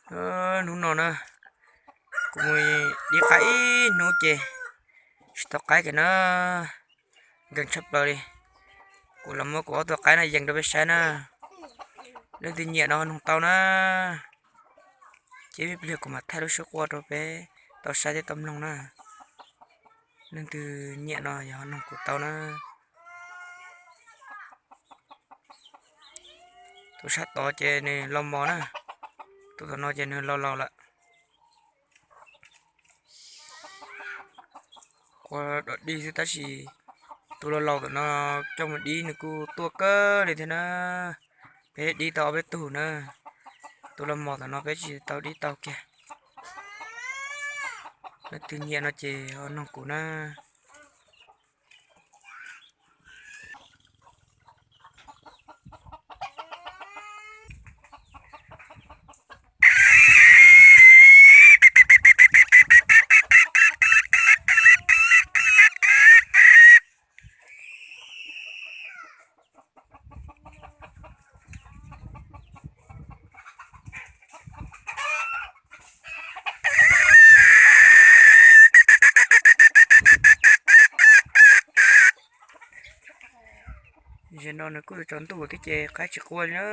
Hnub no na, kuv mus dib qaib ib hnub ces tsis tau qaib kiag na, nkeeg tshaj plaws li. Kuv los muab kuv ob tug qaib no yees rau peb saib na. Leej twg nyiam no ho noog tau na, ces ib pliag kuv mam thaij lub suab quaj rau peb tau saib thiab tau mloog na. Leej twg nyiam no yog ho noog kuv tau na. Tus sab tod ces nws los mos na, tus tom no ces nws los laus lawm. Quaj dog dig xwb tab sis tus laus laus tom no coj mus dib nws kuj tuaj kawg li thiab na. Peb dib tau ob peb tug na, tus los mos tom no peb tsis tau dib tau kiag. Leej twg nyiam no ces ho noog kuv na. Zaum no nws kuj tsaus ntuj thiab ces qaib tsis quaj li na.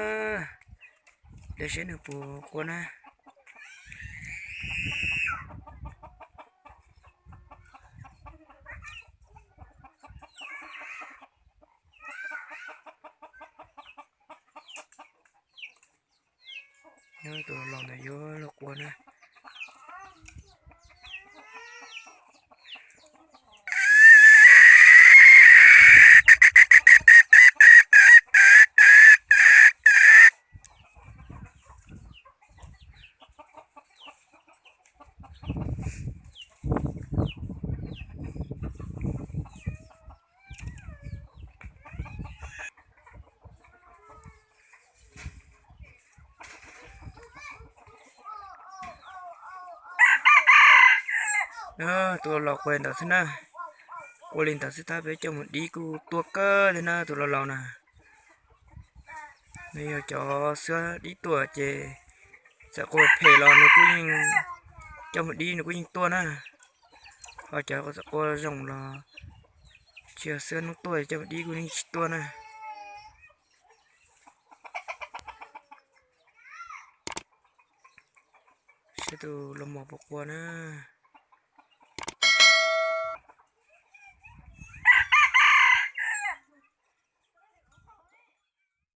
Cia seb nws puas quaj na. Nyob tus laus ntawd yuav luag quaj na. Tus laus quaj ntawd xwb na, quaj li ntawd xwb tab peb coj mus dib kuj tuaj kawg thiab na tus laus laus na. Nws yog cov xwab dib tuaj ces txawm quaj phem los nws kuj yeej, coj mus dib nws kuj yeej tuaj na. Ho cov txawm quaj zoo los tsis yog xwab noob tuaj coj mus dib kuj yeej tsis tuaj na. Saib tus laus mos puas quaj na.